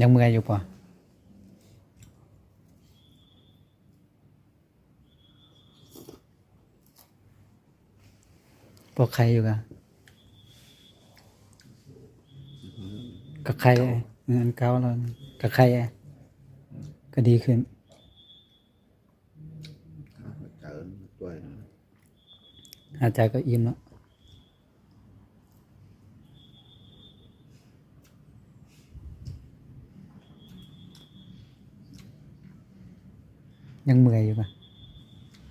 ຍັງເມື່ອຍຢູ່ບໍ່? ພໍໄຄຢູ່ກະ ກະໄຄ ເອີ ອັນເກົ່າແລ້ວ ກະໄຄ ກະດີຂຶ້ນ. ຫາຍໃຈກໍອີ່ມແລ້ວ. ຍັງເມື່ອຍຢູ່ກະ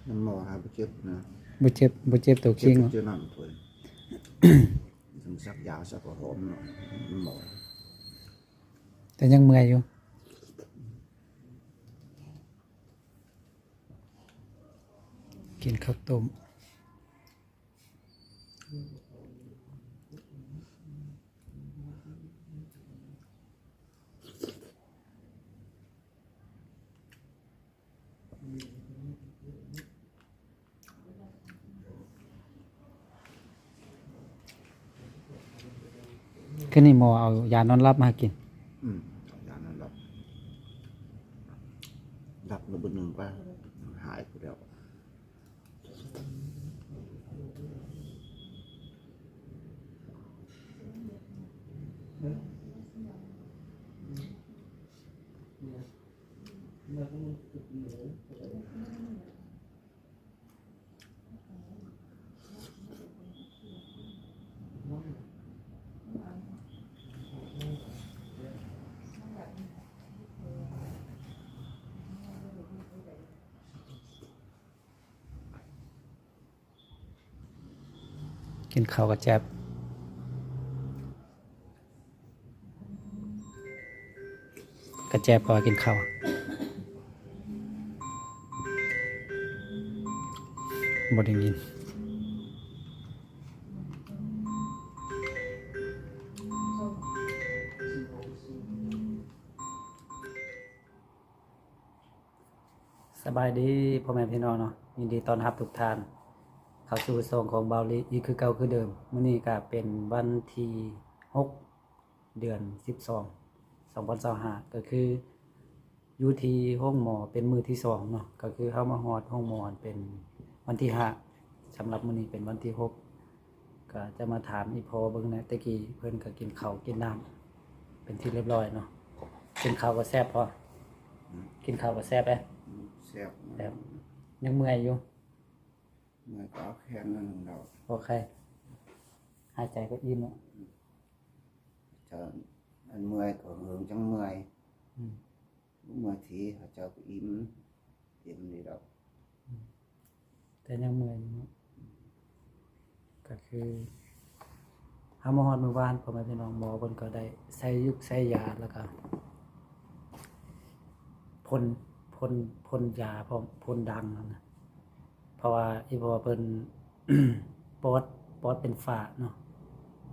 ມັນໝໍຫາບໍ່ເຈັບນະ. ບໍ່ເຈັບ ບໍ່ເຈັບໂຕຄີງ ເຈັບແຕ່ນັ້ນໂພດ. ສັກຢາສັກຫອມເນາະ ມັນໝໍ ແຕ່ຍັງເມື່ອຍຢູ່. ກິນເຂົ້າຕົ້ມ. ຄືນີ້ໝໍເອົາຢານອນຫຼັບມາໃຫ້ກິນ. ອືມ ເອົາຢານອນຫຼັບ ຫຼັບລະບຶດໜຶ່ງກວ່າ ຫາຍພຸ້ນແລ້ວ. ກິນເຂົ້າກະແຈບ ກະແຈບ ເພາະວ່າກິນເຂົ້າ ບໍ່ໄດ້ຍິນ. ສະບາຍດີພໍ່ແມ່ພີ່ນ້ອງເນາະ ຍິນດີຕ້ອນຮັບທຸກທ່ານເຂົ້າສູ່ຊ່ອງຂອງບ່າວລີອີກຄືເກົ່າຄືເດີມ. ມື້ນີ້ກະເປັນວັນທີຫົກ ເດືອນສິບສອງ ສອງພັນຊາວຫ້າ ກະຄືຢູ່ທີ່ໂຮງໝໍເປັນມື້ທີສອງເນາະ ກະຄືເຮົາມາຮອດໂຮງໝໍເປັນວັນທີຫ້າ ສຳລັບມື້ນີ້ເປັນວັນທີຫົກ. ກະຈະມາຖາມອີ່ພໍ່ເບິ່ງແດ່ ແຕ່ກີ້ເພິ່ນກະກິນເຂົ້າກິນນ້ຳເປັນທີ່ລຽບຮ້ອຍເນາະ. ກິນເຂົ້າກະແຊບພໍ? ອືມ ກິນເຂົ້າກະແຊບເດ້? ອືມ ແຊບ ແຊບ. ຍັງເມື່ອຍຢູ່? ເມື່ອຍກະເອົາແຂນໜ້ອຍໜຶ່ງດອກ ພໍໄຄ ຫາຍໃຈກະອີ່ມແລ້ວ. ອືມ ເຈົ້າ ອັນເມື່ອຍກະເຫິງຈັ່ງເມື່ອຍ. ອືມ ເມື່ອຍທີເຂົາເຈົ້າກະອີ່ມ ອີ່ມດີດອກ. ອືມ ແຕ່ຍັງເມື່ອຍຢູ່ເນາະ. ກະຄືເຮົາມາຮອດມື້ວານ ພໍ່ແມ່ພີ່ນ້ອງ ໝໍເພິ່ນກະໄດ້ໃສ່ຢູກໃສ່ຢາ ແລ້ວກະພົ່ນ ພົ່ນ ພົ່ນຢາພ້ອມ ພົ່ນດັງຫັ້ນນະ. ເພາະວ່າອີ່ພໍ່ເພິ່ນປອດ ປອດເປັນຝ້າເນາະ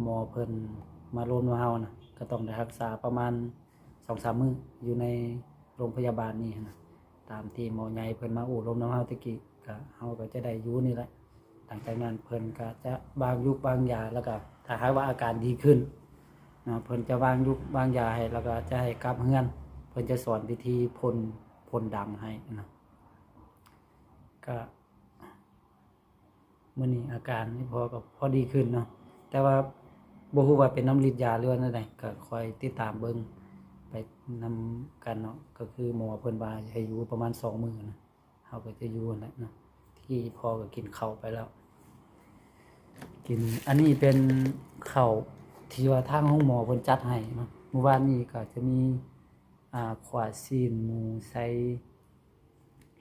ໝໍເພິ່ນມາລົມນຳເຮົານະ ກະຕ້ອງໄດ້ຮັກສາປະມານສອງສາມມື້ຢູ່ໃນໂຮງພະຍາບານນີ້ຫັ້ນນະ. ຕາມທີ່ໝໍໃຫຍ່ເພິ່ນມາໂອ້ລົມນຳເຮົາແຕ່ກີ້ ກະເຮົາກະຈະໄດ້ຢູ່ນີ້ແຫຼະ. ຫຼັງຈາກນັ້ນເພິ່ນກະຈະວາງຢູກວາງຢາ ແລ້ວກະຖ້າຫາກວ່າອາການດີຂຶ້ນເນາະ ເພິ່ນຈະວາງຢູກວາງຢາໃຫ້ ແລ້ວກະຈະໃຫ້ກັບເຮືອນ. ເພິ່ນຈະສອນວິທີພົ່ນ ພົ່ນດັງໃຫ້ນະ. ກະ ມື້ນີ້ອາການອີ່ພໍ່ກະພໍດີຂຶ້ນເນາະ ແຕ່ວ່າບໍ່ຮູ້ວ່າເປັນນຳລິດຢາ ຫຼືວ່າແນວໃດ ກະຄອຍຕິດຕາມເບິ່ງໄປນຳກັນເນາະ. ກະຄືໝໍເພິ່ນວ່າໃຫ້ຢູ່ປະມານສອງມື້ນະ ເຮົາກະຈະຢູ່ຫັ້ນແຫຼະເນາະ. ທີ່ພໍ່ກະກິນເຂົ້າໄປແລ້ວ ກິນ ອັນນີ້ເປັນເຂົ້າທີ່ວ່າທາງໂຮງໝໍເພິ່ນຈັດໃຫ້ເນາະ. ມື້ວານນີ້ກະຈະມີ ອາ ຂົ້ວຊີ້ນໝູ ໃສ່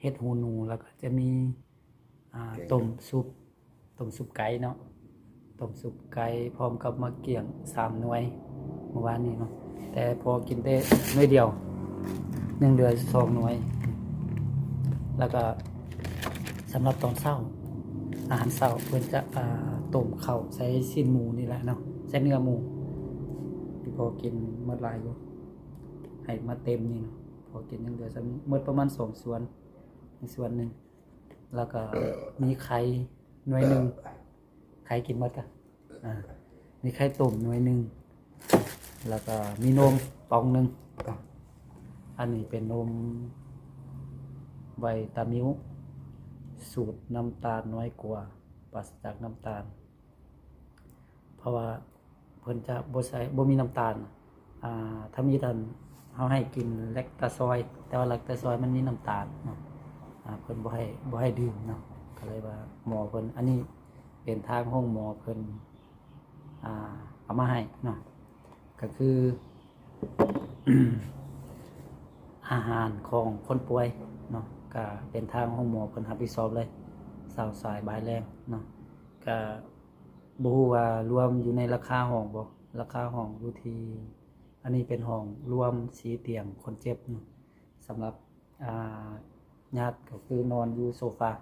ເຫັດຫູໜູ ແລ້ວກະຈະມີ ອາ ແກງ ຕົ້ມຊຸບ ຕົ້ມຊຸບໄກ່ເນາະ ຕົ້ມຊຸບໄກ່ພ້ອມກັບໝາກກ້ຽງສາມໜ່ວຍ ມື້ວານນີ້ເນາະ. ແຕ່ພໍກິນແຕ່ໜ່ວຍດຽວ ຍັງເຫຼືອສອງໜ່ວຍ. ແລ້ວກະສຳລັບຕອນເຊົ້າ ອາຫານເຊົ້າເພິ່ນຈະ ອາ ຕົ້ມເຂົ້າໃສ່ຊີ້ນໝູນີ້ແຫຼະເນາະ ໃສ່ເນື້ອໝູ. ທີ່ພໍກິນໝົດຫຼາຍຢູ່ ໃຫ້ມາເຕັມນີ້ເນາະ. ພໍກິນຍັງເຫຼືອສ່ຳນີ້ ໝົດປະມານສອງສ່ວນ ໃນສ່ວນໜຶ່ງ ແລ້ວກະມີໄຂ່ໜ່ວຍໜຶ່ງ ໄຂ່ກິນໝົດກະ ອາ ມີໄຂ່ຕົ້ມໜ່ວຍໜຶ່ງ ແລ້ວກໍມີນົມປ່ອງໜຶ່ງ. ອັນນີ້ເປັນນົມໄວຕາມິວ ສູດນ້ຳຕານນ້ອຍກວ່າ ປາສະຈາກນ້ຳຕານ ເພາະວ່າເພິ່ນຈະບໍ່ໃສ່ ບໍ່ມີນ້ຳຕານ. ອ່າ ທຳອິດຫັ້ນເຮົາໃຫ້ກິນແລັກຕາຊອຍ ແຕ່ວ່າແລັກຕາຊອຍມັນມີນ້ຳຕານເນາະ ອ່າ ເພິ່ນບໍ່ໃຫ້ ບໍ່ໃຫ້ດື່ມເນາະ. ກໍເລີຍວ່າໝໍເພິ່ນ ອັນນີ້ເປັນທາງໂຮງໝໍເພິ່ນ ອ່າ ເອົາມາໃຫ້ເນາະ ກໍຄື ອາຫານຂອງຄົນປ່ວຍເນາະ ກໍເປັນທາງໂຮງໝໍເພິ່ນຮັບຜິດຊອບເລີຍ ເຊົ້າສາຍບ່າຍແລງເນາະ. ກໍບໍ່ຮູ້ວ່າລວມຢູ່ໃນລາຄາຫ້ອງບໍ່ ລາຄາຫ້ອງຢູ່ທີ່ ອັນນີ້ເປັນຫ້ອງລວມສີ່ຕຽງຄົນເຈັບເນາະ. ສຳລັບ ອ່າ ຍາດກໍຄືນອນຢູ່ໂຊຟາ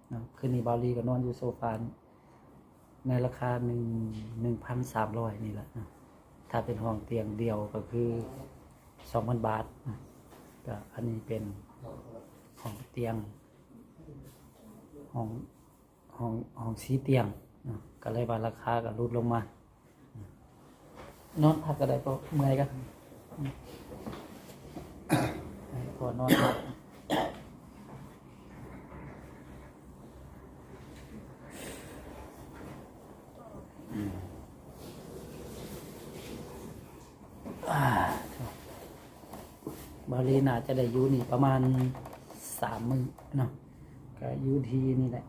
ເນາະ. ຄືນນີ້ບ່າວລີກໍນອນຢູ່ໂຊຟາໃນລາຄາໜຶ່ງ ໜຶ່ງພັນສາມຮ້ອຍນີ້ແຫຼະເນາະ. ຖ້າເປັນຫ້ອງຕຽງດຽວກໍຄືສອງພັນບາດເນາະ. ກໍອັນນີ້ເປັນຫ້ອງຕຽງ ຫ້ອງ ຫ້ອງ ຫ້ອງສີ່ຕຽງເນາະ ກໍເລີຍວ່າລາຄາກໍຫຼຸດລົງມາ. ນອນພັກກໍໄດ້ ເພາະເມື່ອຍກັນ ໃຫ້ພໍ່ນອນພັກ. ອ່າ ບ່າວລີໜ້າຈະໄດ້ຢູ່ນີ້ປະມານສາມມື້ເນາະ ກໍຢູ່ທີ່ນີ້ແຫຼະ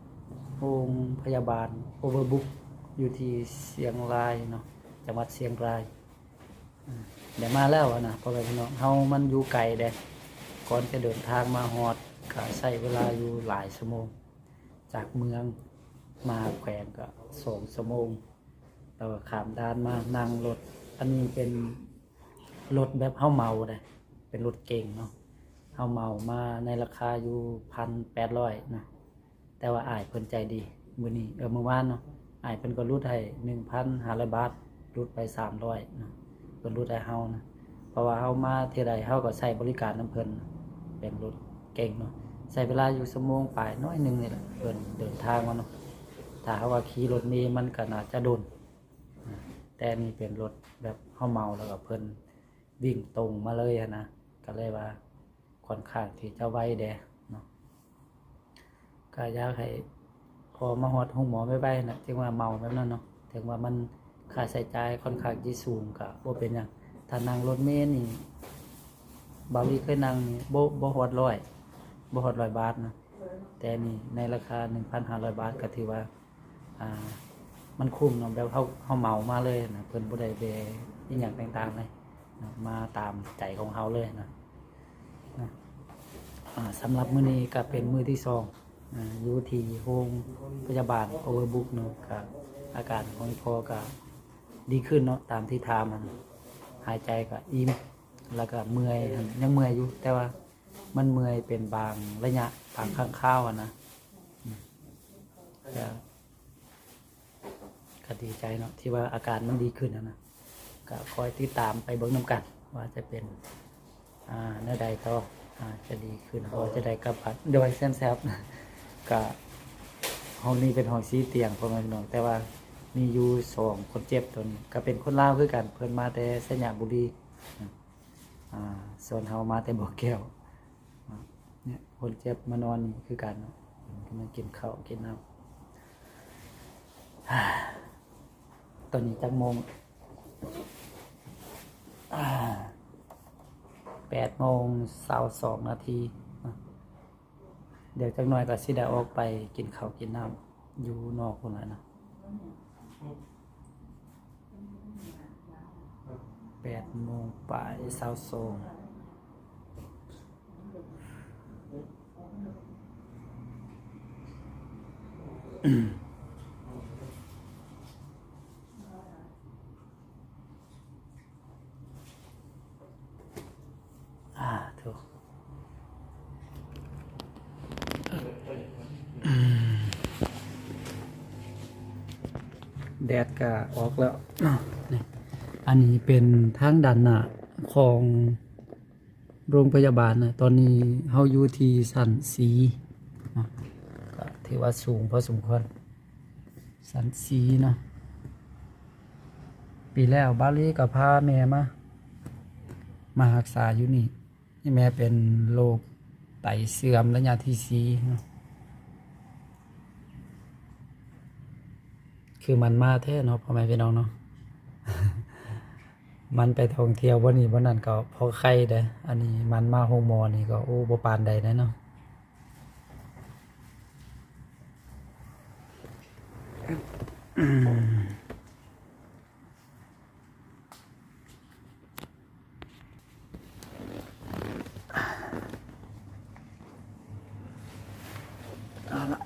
ໂຮງພະຍາບານ Overbrook ຢູ່ທີ່ຊຽງລາຍເນາະ ຈັງຫວັດຊຽງລາຍ. ໄດ້ມາແລ້ວນະ ພໍ່ແມ່ພີ່ນ້ອງ ເຮົາມັນຢູ່ໄກເດ້ ກ່ອນຈະເດີນທາງມາຮອດ ກໍໃຊ້ເວລາຢູ່ຫຼາຍຊົ່ວໂມງ ຈາກເມືອງມາແຂວງກໍສອງຊົ່ວໂມງ ແລ້ວກໍຂ້າມດ່ານມາ ນັ່ງລົດ ອັນນີ້ເປັນລົດແບບເຮົາເໝົາເດ້ ເປັນລົດເກັງເນາະ ເຮົາເໝົາມາໃນລາຄາຢູ່ພັນແປດຮ້ອຍນະ. ແຕ່ວ່າອ້າຍເພິ່ນໃຈດີ ມື້ນີ້ ເອີ ມື້ວານເນາະ ອ້າຍເພິ່ນກໍຫຼຸດໃຫ້ໜຶ່ງພັນຫ້າຮ້ອຍບາດ ຫຼຸດໄປສາມຮ້ອຍເນາະ ເພິ່ນຫຼຸດໃຫ້ເຮົານະ ເພາະວ່າເຮົາມາເທື່ອໃດເຮົາກໍໃຊ້ບໍລິການນຳເພິ່ນ ເປັນລົດເກັງເນາະ ໃຊ້ເວລາຢູ່ຊົ່ວໂມງປາຍໜ້ອຍໜຶ່ງນີ້ແຫຼະ ເພິ່ນເດີນທາງມາເນາະ. ຖ້າເຮົາວ່າຂີ່ລົດເມມັນກໍໜ້າຈະດົນ ແຕ່ນີ້ເປັນລົດແບບເຮົາເໝົາ ແລ້ວກໍເພິ່ນ ວິ່ງຕົງມາເລີຍຫັ້ນນະ ກໍເລີຍວ່າຂ້ອນຂ້າງທີ່ຈະໄວແດ່ເນາະ. ກໍຢາກໃຫ້ພໍມາຮອດໂຮງໝໍໄວໆນະ ຈຶ່ງວ່າເໝົາແບບນັ້ນເນາະ. ເຖິງວ່າມັນຄ່າໃຊ້ຈ່າຍຂ້ອນຂ້າງທີ່ສູງກໍບໍ່ເປັນຫຍັງ. ຖ້ານັ່ງລົດເມນີ້ ບ່າວລີເຄີຍນັ່ງນີ້ ບໍ່ ບໍ່ຮອດຮ້ອຍ ບໍ່ຮອດຮ້ອຍບາດນະ. ແຕ່ນີ້ໃນລາຄາໜຶ່ງພັນຫ້າຮ້ອຍບາດ ກໍຖືວ່າ ອ່າ ມັນຄຸ້ມເນາະ ແບບເຮົາ ເຮົາເໝົາມາເລີຍນະ ເພິ່ນບໍ່ໄດ້ແບອີ່ຫຍັງຕ່າງໆເລີຍນະ ມາຕາມໃຈຂອງເຮົາເລີຍນະ ນະ. ອ່າ ສຳລັບມື້ນີ້ກໍເປັນມື້ທີສອງ ອ່າ ຢູ່ທີ່ໂຮງພະຍາບານ Overbrook ເນາະ ກໍອາການຂອງພໍ່ກໍດີຂຶ້ນເນາະ ຕາມທີ່ຖາມຫັ້ນ ຫາຍໃຈກໍອີ່ມ ແລ້ວກໍເມື່ອຍ ຍັງເມື່ອຍຢູ່ ແຕ່ວ່າ ມັນເມື່ອຍເປັນບາງໄລຍະ ບາງຄັ້ງຄາວຫັ້ນນະ. ອືມ ກະ ກະດີໃຈເນາະ ທີ່ວ່າອາການມັນດີຂຶ້ນຫັ້ນນະ. ກະຄອຍຕິດຕາມໄປເບິ່ງນຳກັນ ວ່າຈະເປັນ ອ່າ ແນວໃດຕໍ່ ອ່າ ຈະດີຂຶ້ນ ພໍຈະໄດ້ກັບບ້ານ ໂດຍແຊມແຊບ. ກະຫ້ອງນີ້ເປັນຫ້ອງສີ່ຕຽງ ພໍ່ແມ່ພີ່ນ້ອງ ແຕ່ວ່າມີຢູ່ສອງຄົນເຈັບ ຕົວນີ້ກະເປັນຄົນລາວຄືກັນ ເພິ່ນມາແຕ່ໄຊຍະບູລີ. ອ່າ ສ່ວນເຮົາມາແຕ່ບໍ່ແກ້ວ. ເນຍ ຄົນເຈັບມານອນນີ້ຄືກັນເນາະ ເພິ່ນກຳລັງກິນເຂົ້າກິນນ້ຳ. ຕອນນີ້ຈັກໂມງ? ແປດໂມງຊາວສອງນາທີ. ດຽວຈັກໜ່ອຍກໍຊິໄດ້ອອກໄປກິນເຂົ້າກິນນ້ຳຢູ່ນອກພຸ້ນແຫຼະນະ. ແປດໂມງປາຍຊາວສອງ. ອ່າ ໂທ້ ແດດກະອອກແລ້ວເນາະ. ອັນນີ້ເປັນທາງດ້ານໜ້າຂອງໂຮງພະຍາບານນະ. ຕອນນີ້ເຮົາຢູ່ທີ່ຊັ້ນສີ່ເນາະ ກະຖືວ່າສູງພໍສົມຄວນ. ຊັ້ນສີ່ເນາະ. ປີແລ້ວບ່າວລີກໍພາແມ່ມາ ມາຮັກສາຢູ່ນີ້. ນີ້ແມ່ເປັນໂລກໄຕເສື່ອມໄລຍະທີສີ່ເນາະ. ຄືມັນມາແທ້ເນາະ ພໍ່ແມ່ພີ່ນ້ອງເນາະ. ມັນໄປທ່ອງທ່ຽວບ່ອນນີ້ບ່ອນນັ້ນກໍພໍໄຄເດ້. ອັນນີ້ມັນມາໂຮງໝໍນີ້ກໍ ໂອ້ ບໍ່ປານໃດເດ້ເນາະ. ເອົາລະ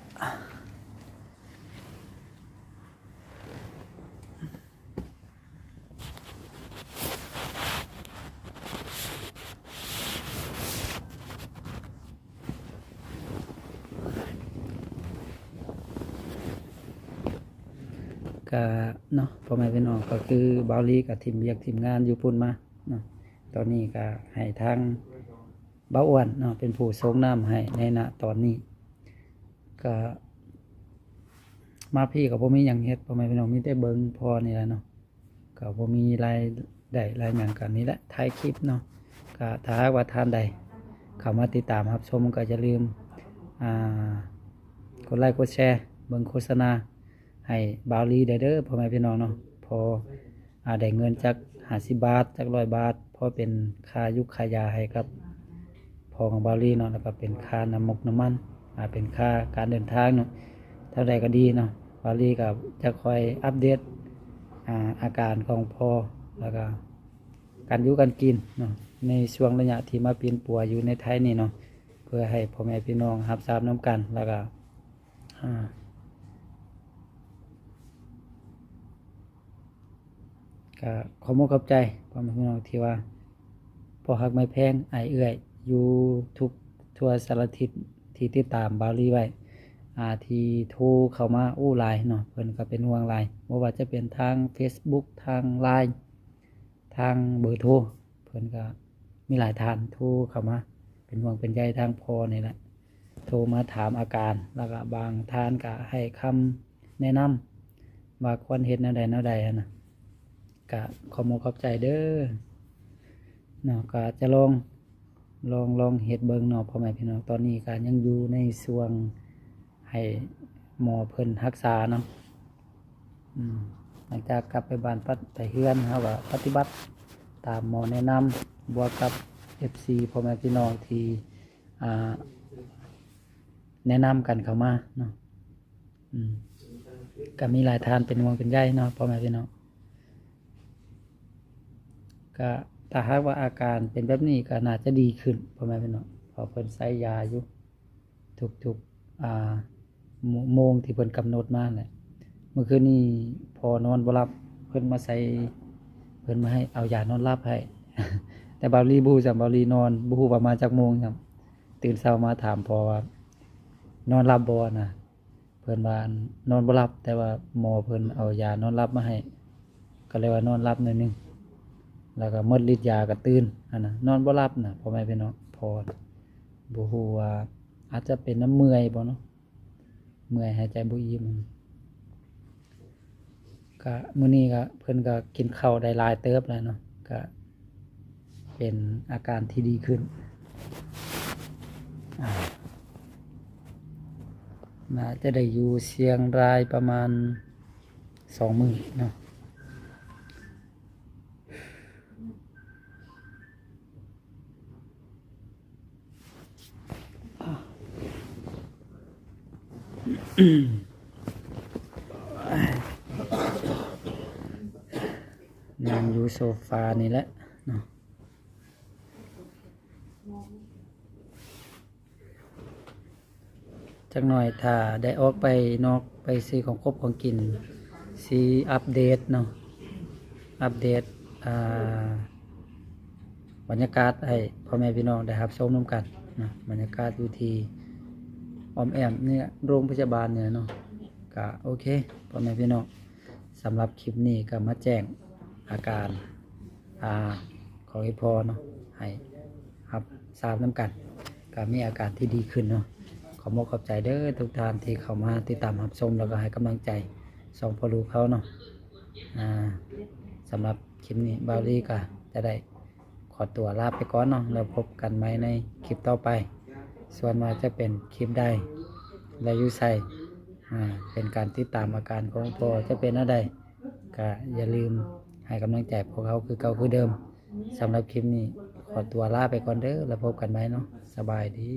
ກະເນາະ ພໍ່ແມ່ພີ່ນ້ອງ ກໍຄືບ່າວລີກໍຖິ້ມວຽກຖິ້ມງານຢູ່ພຸ້ນມາເນາະ. ຕອນນີ້ກໍໃຫ້ທາງບ່າວອ້ວນເນາະ ເປັນຜູ້ສົ່ງນ້ຳໃຫ້ໃນນະຕອນນີ້. ກະມາພີ້ກໍບໍ່ມີຫຍັງເຮັດ ພໍ່ແມ່ພີ່ນ້ອງ ມີແຕ່ເບິ່ງພໍ່ນີ້ແຫຼະເນາະ. ກໍບໍ່ມີລາຍໄດ້ລາຍຫຍັງ ກໍນີ້ແຫຼະ ຖ່າຍຄລິບເນາະ. ກໍຖ້າຫາກວ່າທ່ານໃດເຂົ້າມາຕິດຕາມຮັບຊົມ ກໍຢ່າລືມ ອ່າ ກົດໄລກົດແຊ ເບິ່ງໂຄສະນາໃຫ້ບ່າວລີໄດ້ເດີ ພໍ່ແມ່ພີ່ນ້ອງເນາະ. ພໍ ອ່າ ໄດ້ເງິນຈັກຫ້າສິບບາດ ຈັກຮ້ອຍບາດ ພໍເປັນຄ່າຢູກຄ່າຢາໃຫ້ກັບພໍ່ຂອງບ່າວລີເນາະ ແລ້ວກໍເປັນຄ່ານ້ຳມົກນ້ຳມັນ ອ່າ ເປັນຄ່າການເດີນທາງເນາະ. ເທົ່າໃດກໍດີເນາະ ບ່າວລີກໍຈະຄອຍອັບເດດ ອ່າ ອາການຂອງພໍ່ ແລ້ວກໍການຢູ່ການກິນເນາະ ໃນຊ່ວງໄລຍະທີ່ມາປິ່ນປົວຢູ່ໃນໄທນີ້ເນາະ ເພື່ອໃຫ້ພໍ່ແມ່ພີ່ນ້ອງຮັບຊາບນຳກັນ ແລ້ວກໍ ອ່າ ກໍຂອບອົກຂອບໃຈພໍ່ແມ່ພີ່ນ້ອງທີ່ວ່າພໍ່ຮັກແມ່ແພງ ອ້າຍເອື້ອຍ ຢູ່ທຸກທົ່ວສາລະທິດທີ່ຕິດຕາມບ່າວລີໄວ້ ອ່າ ທີ່ໂທເຂົ້າມາ ໂອ້ ຫຼາຍເນາະ. ເພິ່ນກໍເປັນຫ່ວງຫຼາຍ ບໍ່ວ່າຈະເປັນທາງເຟສບຸກ ທາງລາຍ ທາງເບີໂທ ເພິ່ນກໍມີຫຼາຍທ່ານໂທເຂົ້າມາເປັນຫ່ວງເປັນໃຍທາງພໍ່ນີ້ແຫຼະ ໂທມາຖາມອາການ ແລ້ວກໍບາງທ່ານກໍໃຫ້ຄຳແນະນຳວ່າຄວນເຮັດແນວໃດແນວໃດຫັ້ນນະ. ກະຂອບອົກຂອບໃຈເດີເນາະ ກະຈະລອງ ລອງ ລອງເຮັດເບິ່ງເນາະ ພໍ່ແມ່ພີ່ນ້ອງ. ຕອນນີ້ກະຍັງຢູ່ໃນຊ່ວງໃຫ້ໝໍເພິ່ນຮັກສາເນາະ. ອືມ ຫຼັງຈາກກັບໄປບ້ານ ໄປເຮືອນ ເຮົາກໍປະຕິບັດຕາມໝໍແນະນຳ ບວກກັບເອັບຊີ ພໍ່ແມ່ພີ່ນ້ອງທີ່ ອ່າ ແນະນຳກັນເຂົ້າມາເນາະ. ອືມ ກໍມີຫຼາຍທ່ານເປັນຫ່ວງເປັນໃຍເນາະ ພໍ່ແມ່ພີ່ນ້ອງ. ກໍຖ້າຫາກວ່າອາການເປັນແບບນີ້ກໍໜ້າຈະດີຂຶ້ນ ພໍ່ແມ່ພີ່ນ້ອງ ເພາະເພິ່ນໃຊ້ຢາຢູ່ ທຸກໆ ອ່າ ໂມ- ໂມງທີ່ເພິ່ນກຳນົດມາແຫຼະ. ມື້ຄືນນີ້ພໍ່ນອນບໍ່ຫຼັບ ເພິ່ນມາໃສ່ ເພິ່ນມາໃຫ້ເອົາຢານອນຫຼັບໃຫ້ ແຕ່ບ່າວລີບໍ່ຮູ້ຊ້ຳ ບ່າວລີນອນບໍ່ຮູ້ວ່າມາຈັກໂມງຊ້ຳ. ຕື່ນເຊົ້າມາຖາມພໍ່ວ່າ ນອນຫຼັບບໍ່ນະ? ເພິ່ນວ່າ ນອນບໍ່ຫຼັບ ແຕ່ວ່າໝໍເພິ່ນເອົາຢານອນຫຼັບມາໃຫ້ ກໍເລີຍວ່ານອນຫຼັບໜ້ອຍໜຶ່ງ ແລ້ວກໍໝົດລິດຢາກໍຕື່ນຫັ້ນນະ ນອນບໍ່ຫຼັບນະ ພໍ່ແມ່ພີ່ນ້ອງ. ພໍ່ບໍ່ຮູ້ວ່າອາດຈະເປັນນຳເມື່ອຍບໍ່ເນາະ ເມື່ອຍຫາຍໃຈບໍ່ອີ່ມ. ກະມື້ນີ້ກະເພິ່ນກະກິນເຂົ້າໄດ້ຫຼາຍເຕີບແລ້ວເນາະ ກະເປັນອາການທີ່ດີຂຶ້ນ. ອາ ໜ້າຈະໄດ້ຢູ່ຊຽງລາຍປະມານສອງມື້ເນາະ. ນັ່ງຢູ່ໂຊຟານີ້ແຫຼະເນາະ. ຈັກໜ້ອຍຖ້າໄດ້ອອກໄປນອກ ໄປຊື້ຂອງຄົບຂອງກິນ ຊິອັບເດດເນາະ ອັບເດດ ອ່າ ບັນຍາກາດໃຫ້ພໍ່ແມ່ພີ່ນ້ອງໄດ້ຮັບຊົມນຳກັນເນາະ. ບັນຍາກາດຢູ່ທີ່ອ້ອມແອ້ມນີ້ແຫຼະ ໂຮງພະຍາບານນີ້ແຫຼະເນາະ. ກະໂອເຄ ພໍ່ແມ່ພີ່ນ້ອງ ສຳລັບຄລິບນີ້ກໍມາແຈ້ງອາການ ອ່າ ຂອງອີ່ພໍ່ເນາະ ໃຫ້ຮັບຊາບນຳກັນ ກໍມີອາການທີ່ດີຂຶ້ນເນາະ. ຂອບອົກຂອບໃຈເດີທຸກທ່ານທີ່ເຂົ້າມາຕິດຕາມຮັບຊົມ ແລ້ວກໍໃຫ້ກຳລັງໃຈສອງພໍ່ລູກເຮົາເນາະ. ອ່າ ສຳລັບຄລິບນີ້ ບ່າວລີກໍຈະໄດ້ ຂໍຕົວລາໄປກ່ອນເນາະ ແລ້ວພົບກັນໃໝ່ໃນຄລິບຕໍ່ໄປ. ສ່ວນວ່າຈະເປັນຄລິບໃດ ແລະ ຢູ່ໃສ ອ່າ ເປັນການຕິດຕາມອາການຂອງພໍ່ຈະເປັນແນວໃດ ກະຢ່າລືມໃຫ້ກຳລັງໃຈພວກເຮົາຄືເກົ່າຄືເດີມ. ສຳລັບຄລິບນີ້ ຂໍຕົວລາໄປກ່ອນເດີ ແລ້ວພົບກັນໃໝ່ເນາະ. ສະບາຍດີ.